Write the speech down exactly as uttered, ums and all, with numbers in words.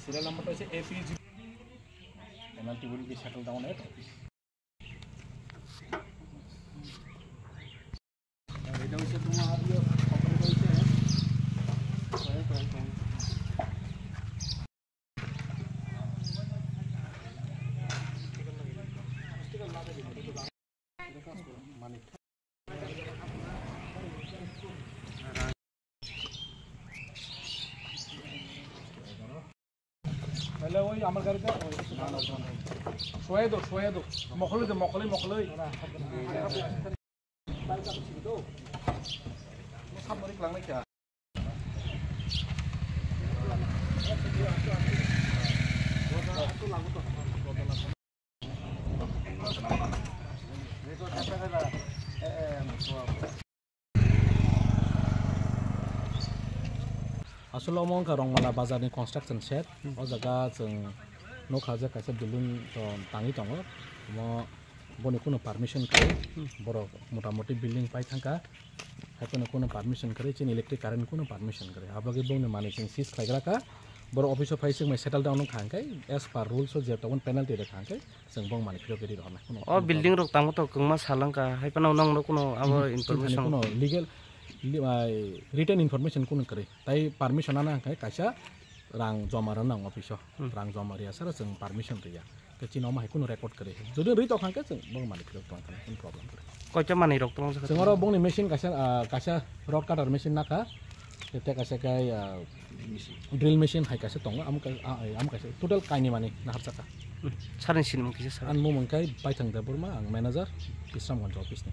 Serial number টা হচ্ছে APG. Penalty will be settled down at office. এটা হচ্ছে তোমার ইয়ে, তাহলে ওই আমার গাড়িতে ওই, না, না, না, না। শোয়ে দো, শোয়ে দো। মকলই দে, মকলই, মকলই। সামরিক লাগাই কে? Aswk omo wngkha Rongmala bazar ni construction site. O jaga chwng nukha je kaisa building to tangwi tongo. Omo boni kunu permission kwrwi. Borok mota moti building pai thangkha. Haiphano kunu permission kwrwi, chini electric current kunu permission kwrwi. Abagwi bongni manwi chwng seize khlaigra kha. Borok office o phai swk mai settle down wngkha hwnkhe as per rules o je tongo penalty rwkha hwnkhe. Chwng bong mani phirok rwi rohornai. Kuno, o kuno building problem. Rok tamo to kwngma salangka, hai phano nang no kuno abo hmm, information. Kuno legal, li-, ai, written information kuno kwrwi. Tai permission ana hwnkhe kaisa rang joma rw nang office o. Hmm. Rang joma riya sara chwng permission riya. Te chini omo hai kuno record kwrwi. Jodi rwi tokha hwnkhe chwng bong mani phirok tong thani kuno problem kwrwi. Koita mani rok tong sakha? Chwng oro bongni machine kaisa, ah, kaisa rod cutter machine nakha. Te kaisa kai, ah, drill machine hai kaisa tongo, amo kai-, ah, amo kaisa total kainwi mani naharjak kha. Hmm. Sir ni sinimung kisa sir. Ang mung kai Paithang Debbarma, ang manager, Bisramganj office ni.